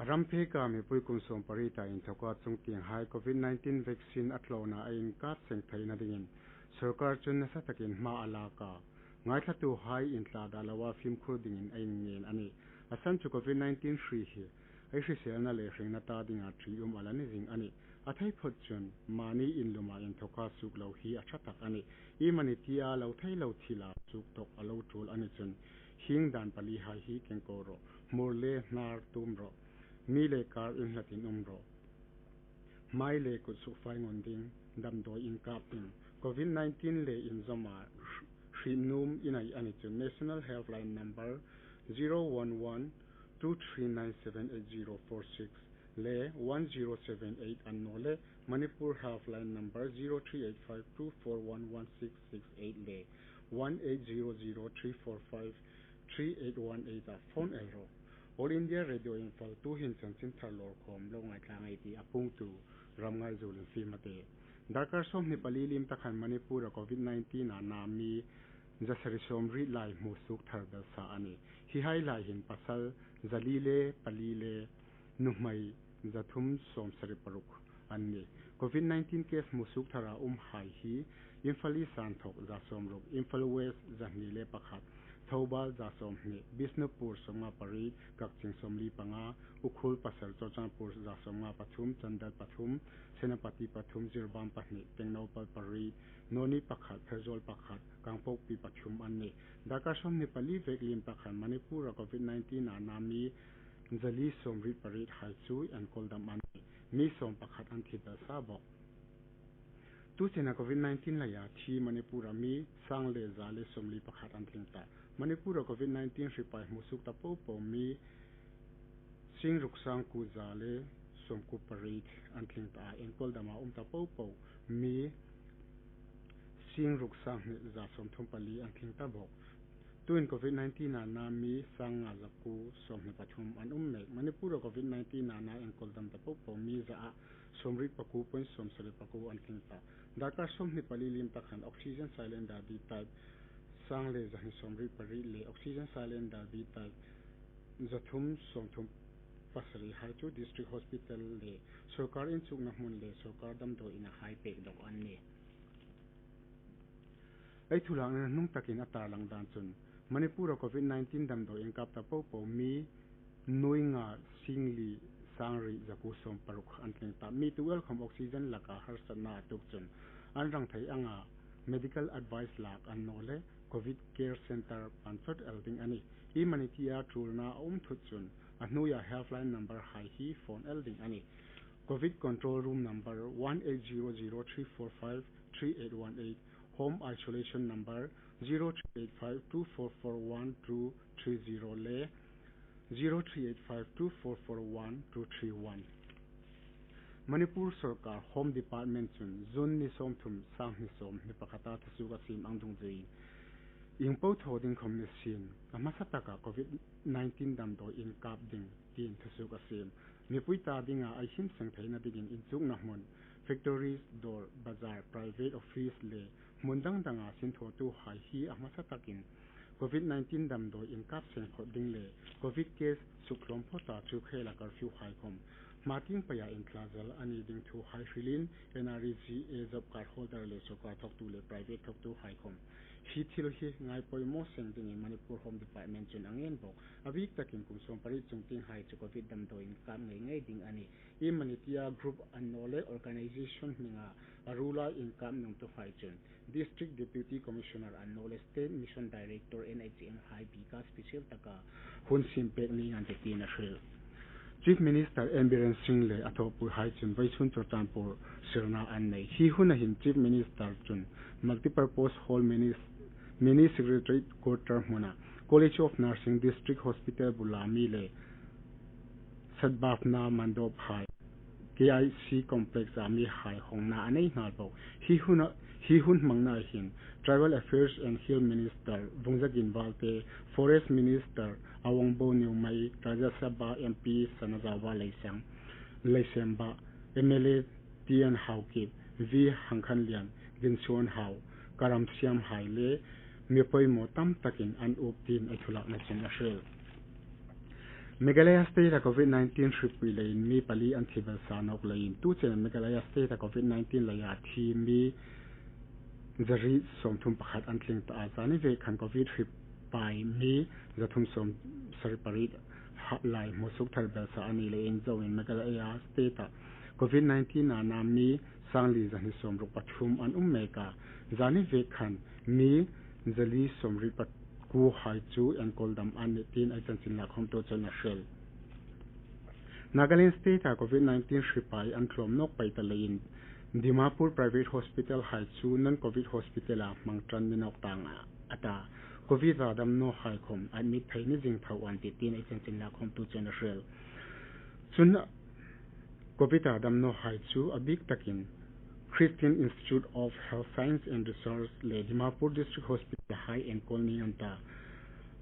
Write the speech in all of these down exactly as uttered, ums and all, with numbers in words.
Ram pheka mipui kum sawmpariet a inthawka chungtienghai COVID-19 vaccine a tlawna a inkap seng theina dingin sawrkar chun nasa takin hma a lak a. Ngaithlatuhai intla dah loa fimkhur dingin a inngen a nih. A san chu COVID-19 hri hi ei hriselna le hringna ta dinga ṭium a la ni zing a nih. A thei phawt chun mani inluma inthawka suok lo hi a ṭha tak a nih. Iemani tia lo thei lo thila suok tawk a lo tul a ni chun hieng dan palihai hi kengko rawh, hmur le hnar tum rawh, mi le kar inhlatin um rawh. Hmai le kut sukfai ngun ding, damdawi inkap ding, COVID-19 le inzawma hriet nuom i nei a ni chun National Helpline number zero one one two three nine seven eight zero four six le one zero seven eight annaw le Manipur Helpline number zero three eight five two four one one six six eight le one eight zero zero three four five three eight one eight a phone el rawh. All India Radio Imphal, tuhin chanchin thar lawr khawm lo ngaithla ngei ti a puongtu Ramngaizul Infiemate. Darkar sawmhni pali liem ta khan Manipur-a COVID-19 a na mi zasari sawmriet lai hmusuok thar belsa a nih. Hihai lai hin pasal zali le pali le nuhmei zathum sawmsari paruk an nih. COVID-19 case hmusuok thara umhai hi Imphal East a inthawk za sawmruk, Imphal West zahni le pakhat, Thoubal za sawmhni, Bishnupur sawmnga pariet, Kakching sawmli panga, Ukhrul pasari, Churachandpur za sawmnga pathum, Chandel pathum, Senapati pathum, Jiribam pahni, Tengnoupal pariet, Noni pakhat, Pherzawl pakhat, Kangpokpi pathum an nih. Darkar sawmhni pali vek liem ta khan Manipur-a COVID-19 a na mi zali sawmriet pariet hai chu enkawl dam an nih. Mi sawm pakhat an thi belsa bawk. Tuchena COVID-19 leia thi Manipur-a mi sang le za le sawmli pakhat an tling ta. Manipur-a COVID-19 hripai hmusuok ta popo mi singruk sangkuo za le sawmkuo pariet an tling ta a, enkawl dama um ta popo mi singruk sanghni za sawmthum pali an tling ta bawk. Tuhin COVID-19 a na mi sangnga zakuo sawmhni pathum an um mek. Manipur-a COVID-19 a na enkawl dam ta popo mi zaa sawmriet pakuo point sawmsari pakuo an tling ta. Darkar sawmhni pali liem ta khan oxygen cylinder B type sang le zahni sawmriet pariet le oxygen cylinder B type zathum sawmthum pasari hai chu district hospital le sawrkar inchukna hmun le sawrkar damdawi inahai pek dawk an nih. Ei thu lakna hnung takin a tarlang dan chun Manipur-a COVID-19 damdawi inkap ta popo mi nuoi nga singli sangriet zakuo sawmparuk an tling ta. Mi tu el khawm oxygen laka harsatna a tuok chun an rang thei anga medical advice lak annaw le COVID Care Center pan chawt el ding a nih. Iemani tia tulna a um thut chun a hnuoia helpline number hai hi phone el ding a nih. COVID Control Room number one eight zero zero three four five three eight one eight, Home Isolation number zero three eight five two four four one two three zero le zero three eight five two four four one two three one. Manipur sawrkar Home Department chun June ni sawmthum, sanghni sawmhni pakhata thusuok a siem ang dungzui, ieng po thaw ding khawm ni sien, a hmasa taka COVID-19 damdawi inkap ding tiin thusuok a siem. Mipui ta dinga ei him seng theina dingin inchukna hmun, factories, dawr, bazar, private office le hmun dang danga sinthawtuhai hi a hmasa takin COVID-19 damdawi inkap seng phawt ding le COVID case suktlawm phawta chu khela curfew hai khawm hma tieng peia intla zel a ni ding thuhai hrilin N R E G A job card holder le sawrkar thawktu le private thawktuhai khawm hi thil hi ngai poimaw seng dingin Manipur Home Department chun a ngen bawk. A bik takin kum sawmpariet chungtienghai chu COVID damdawi inkap ngei ngei ding a nih. Iemani tia group annaw le organization hminga a ruola inkap nuomtuhai chun District Deputy Commissioner annaw le State Mission Director N H M hai bika special taka hun siem pek ning an tih tiin a hril. Chief Minister N Biren Singh le a thawkpuihai chun vawisun Churachandpur sirna an nei. Hi huna hin Chief Minister chun Multipurpose Hall, Mini, Mini Secretariat Quarter hmuna College of Nursing, District Hospital bula mi le Sadbhavna Mandop hai K I C Complex a mihai hawngna a nei nghal bawk. Hi huna, hi hun hmangna hin Tribal Affairs and Hill Minister Vungzagin Valte, Forest Minister Awangbow Newmai, Rajya Sabha M P Sanajaoba Leisang, Leishemba, M L A T N Haokip, V Hangkhanlian, Dinsuon Hau, Karamsiam hai le mi poimaw tam takin an up tiin ei thu lakna chun a hril. Meghalaya State-a Covid nineteen hripui leiin mi pali an thi belsa nawk leiin, tu chena Meghalaya State-a Covid nineteen leia thi mi zariet sawmthum pakhat an tling ta a, zani ve khan Covid hripai mi zathum sawmsari pariet lai hmusuok thar belsa a ni leiin zoin Meghalaya State-a Covid nineteen-a na mi sangli zahni sawmruk pathum an um mek a, zani ve khan mi zali sawmriet pakuo hai chu enkawl dam an nih tiin ei chanchin lakkhawmtu chun a hril. Nagaland State-a Covid nineteen hripai an tlawm nawk pei ta leiin Dimapur Private Hospital hai chu non-Covid hospital-a hmang ṭan ni nawk tang a ta, Covid-a dam naw hai khawm admit thei ni zing tho an tih tiin ei chanchin lakkhawmtu chun a hril. Chun Covid-a dam naw hai chu a bik takin Christian Institute of Health Science and Research le Dimapur District Hospital hai enkawl ni an ta.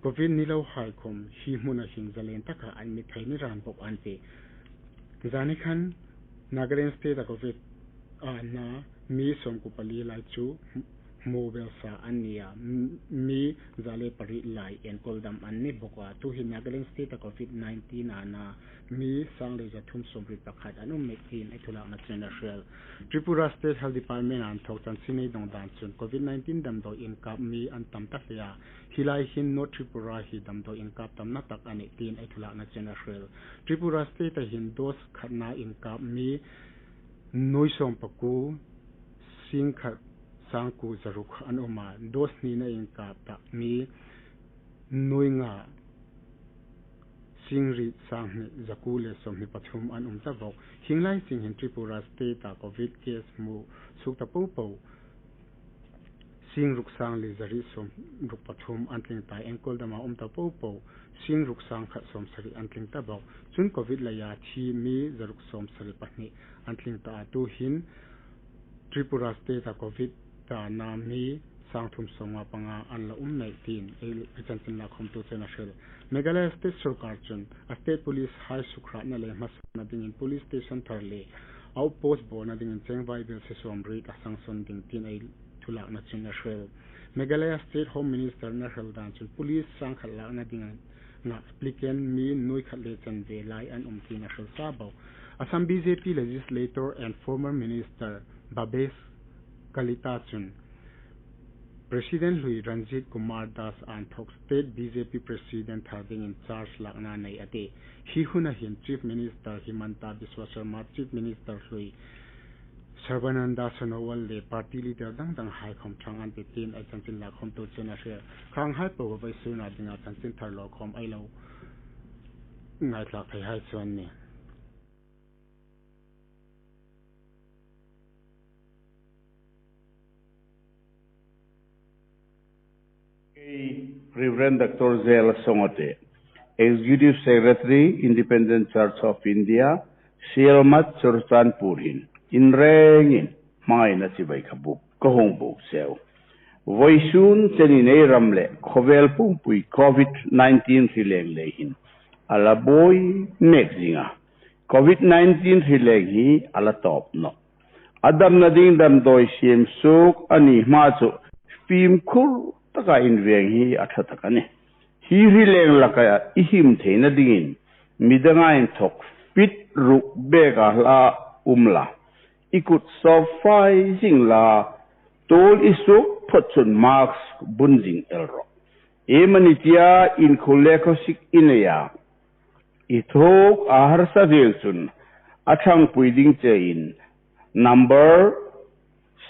Covid ni lo hai khawm hi hmuna hin zalen taka admit thei ni ran bawk an tih. Zani khan Nagaland State-a Covid-a na mi sawmkuo pali lai chu hmu belsa an ni a, mi za le pariet lai enkawl dam an ni bawk a, tu hin Nagaland State-a Covid nineteen-a na mi sangli zathum sawmriet pakhat an um mek tiin ei thulakna chun a hril. Tripura State Health Department-a inthawk chanchin ei dong dan chun Covid nineteen damdawi inkap mi an tam ta hle a, hi lai hin North Tripura hi damdawi inkap tamna tak a nih tiin ei thulakna chun a hril. Tripura State-a hin dose khatna inkap mi nuoi sawmpakuo singkhat sangkuo zaruk an um a, dose hnina inkap ta mi nuoi nga singriet sanghni zakuo le sawmhni pathum an um ta bawk. Hieng lai zing hin Tripura State-a Covid case hmusuok ta popo singruk sangli zariet sawmruk pathum an tling ta, enkawl dama um ta popo singruk sangkhat sawmsari an tling ta bawk. Chun Covid leia thi mi zaruk sawmsari pahni an tling ta a, tu hin Tripura State-a Covid-a na mi sangthum sawmnga panga an la um mek tiin ei chanchin lakkhawmtu chun a hril. Meghalaya State sawrkar chun a State Police hai sukhrahna le hmasawnna dingin police station thar le outpost bawlna dingin cheng vaibelchhe sawmriet a sanction ding tiin ei thulakna chun a hril. Meghalaya State Home Minister-in a hril dan chun police sangkhat lakna dinga applicant mi nuoi khat le chanve lai an um tiin a hril sa bawk. Assam B J P legislator and former minister Bhabesh Kalita chun President hlui Ranjit Kumar Das-a inthawk State B J P President thar dingin charge lakna nei a tih. Hi huna hin Chief Minister Himanta Biswa Sarma, Chief Minister hlui Sarbananda Sonowal le party leader dang dang hai khawm ṭhang an ti tiin ei chanchin lakkhawmtu chun a hril. Khang hai po vawisuna dinga chanchin thar lo khawm ei lo ngaithlak thei hai chu an nih. Kei Reverend Doctor Zel Songote, Executive Secretary, Independent Church of India, Sielmat, Churachandpur hin inrengin hmangaina chibai ka buk, ka hung buk cheu. Voisun chenin ei ram le khawvel pumpui Covid nineteen hri leng lei hin a la buoi mek zing a. Covid nineteen hri leng hi a la tawp nawh. A damna ding damdawi siem suok a ni hma chu fimkhur taka inveng hi a ṭha tak a nih. Hi hri leng laka i him theina dingin midanga inthawk feet ruk beka hla um la, i kut sawp fai zing la, tuol i suok phawt chun mask bun zing el rawh. Iemani tia inkhur le khawsik i nei a, i thuok a harsa vel chun a ṭhangpui ding chein number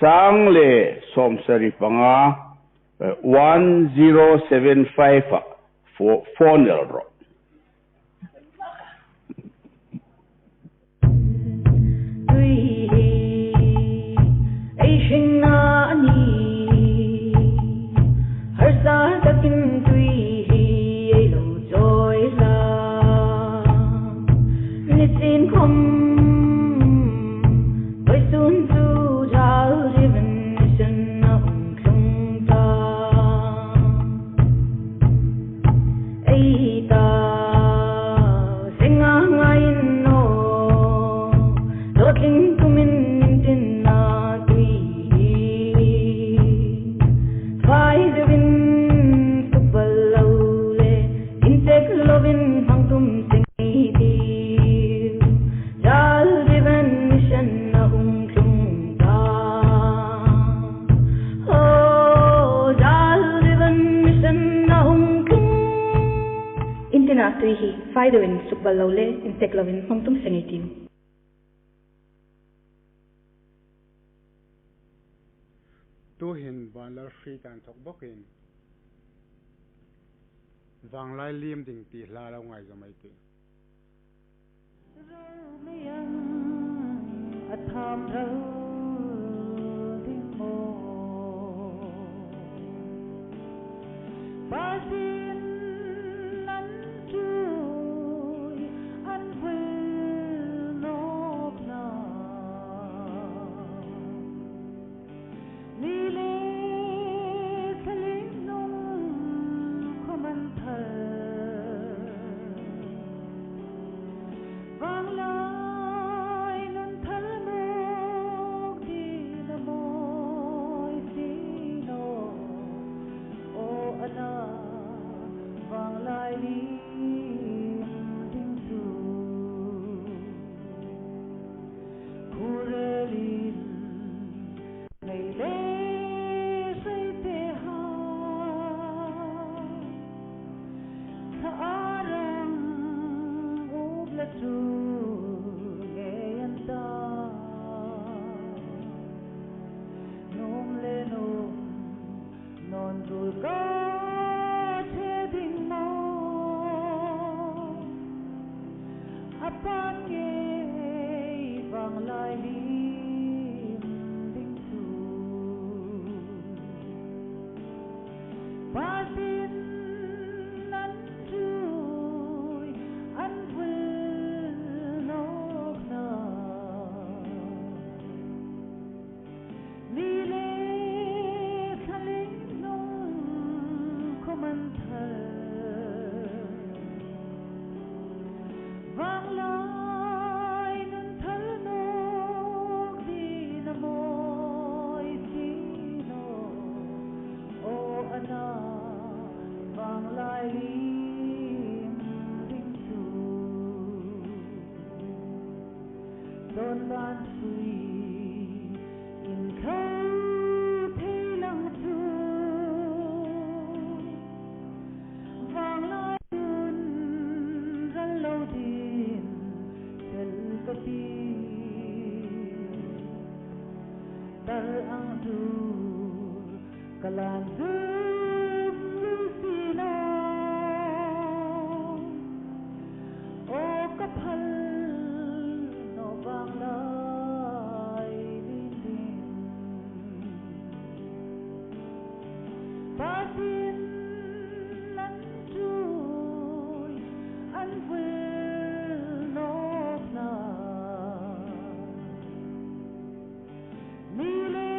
sang le sawmsari panga, eh, one zero seven five-a pho-, phone el rawh. Tui hi ei hringna a nih. Harsa takin tui hi ei lo chawi hla. Nichin khawm vawisun chu Jal Jeevan Mission-a hung tlung ta. Ei ta Tui hi fai deuin sukbal lo le intek loin hmang tum seng ei tiu. Tuhin vanlal hri kan thawk bawkin, vanglai liem ding ti hla lo ngaizawm ei tih. Ro mei ang a tham ral ding maw? Pathien an ṭui an vul nawk na. Ni le thlalim hnung khawm an thar. Vanglai nun thar nawk ding a mawi si naw. Aw, a na, vanglai liem ding chu. Khurelin nei le hreite ha. Tha a rang up la chu ngei an ta. Nuom le nuom nawn rul ka che ding maw? A pan ngei vanglai liem ding chu. Pathien an ṭui an vul nawk na. Ni le thlalim hnung khawm an thar. Vanglai nun thar nawk ding a mawi si naw. Aw, a na, vanglai liem ding chu. Dawn ban sui in kho thei lang chu. Vanglai nun ral lo ding fel ka ti. Tar ang chu ka lan zum lul si naw. Aw, ka phal naw vanglai liem ding. Pathien an ṭui an vul nawk na. Ni le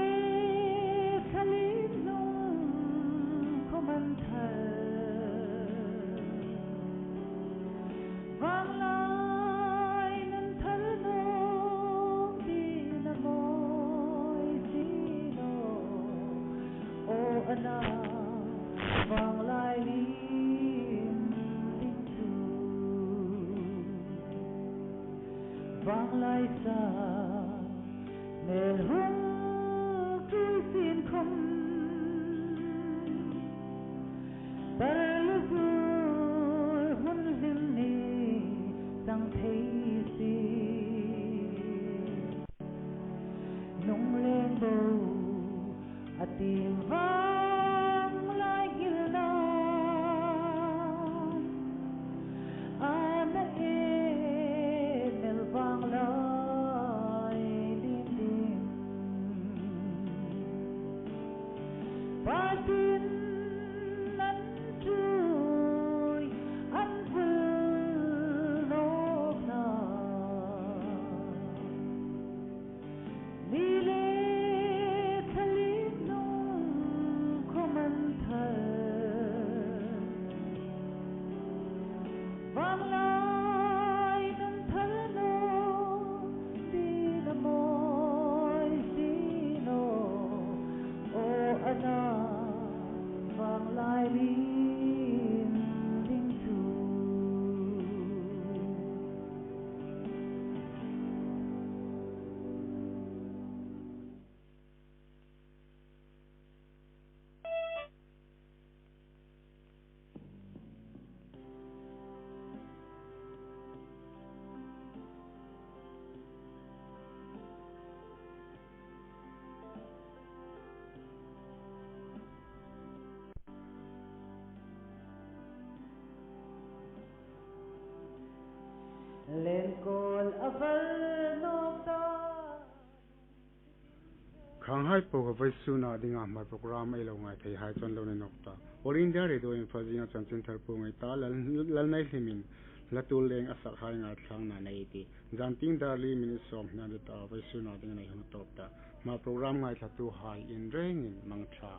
thlalim hnung khawm an thar. Vanglai nun thar nawk ding a mawi si naw. Aw, a na, vanglai liem ding chu. Vanglai sa hmel hung ṭui sien khawm. Tar le zur hmun hlim ni chang thei si. Nung leng bo a tiem vanglai ngilna. A na e mel vanglai liem ding. Pathien an ṭui an vul nawk na. Ni le thlalim hnung khawm an thar. Vanglai nun thar nawk ding a mawi si naw. Aw, a na, Khanghai po kha vawisuna dinga Hmar program ei lo ngaithaihai chun lo ni nawk ta. All India Radio Imphal zinga chanchin thar pu ngei ta, Lal, Lalneihlimin hla tul leng a sakhai ngaithlangna nei ti. Zantieng dar li minute sawm hni ni ta, vawisuna dingin ei hung tawp ta. Hmar program ngaithlatuhai in rengin mangṭha.